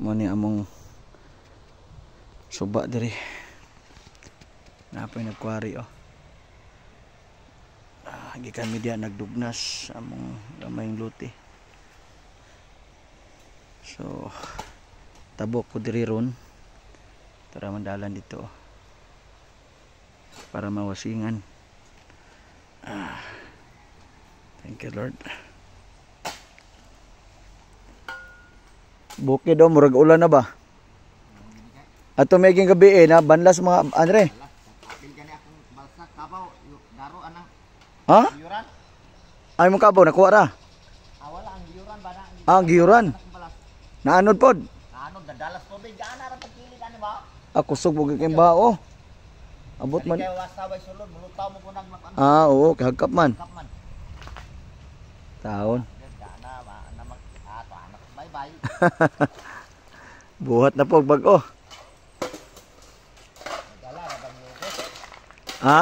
Mo ni among suba diri. Napoy nagkwari oh. Ah, gikan mi diha nagdugnas among gamayng luti. So tabok ko diri ron. Tara mandalan dito oh. Para mawasingan. Ah, thank you, Lord. Bukid oh, murag ulan na ba? Ato may gabi eh, na banlas mga Andre. Apil gani akong balsa kabaw daro anang Ha? giyuran. Ay mong kabaw nakuha ra. Ah, wala ang giyuran ba na? Ah, ang giyuran. Naanod pod. Ano dadalas tubig ana ra pagkilid ani ba? Ah, kusog mo kay bao. Abot man. Kay wasaway sulod mulutaw mo kunang ano. Ah, oo, kahagkap man. Kap man. Taon. Ana ba ana mag ato anak bye bye. Buhat na po bag-o. Dala ra bang yugo? Ha?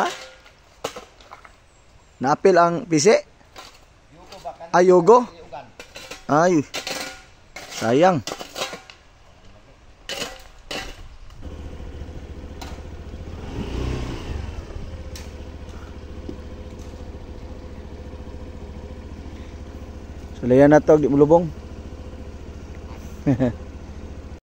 Naapil ang pisi? Yugo ba kan? Ay, yugo? Ugan. Ay. Sayang. Sulayan na to, di mo lubong.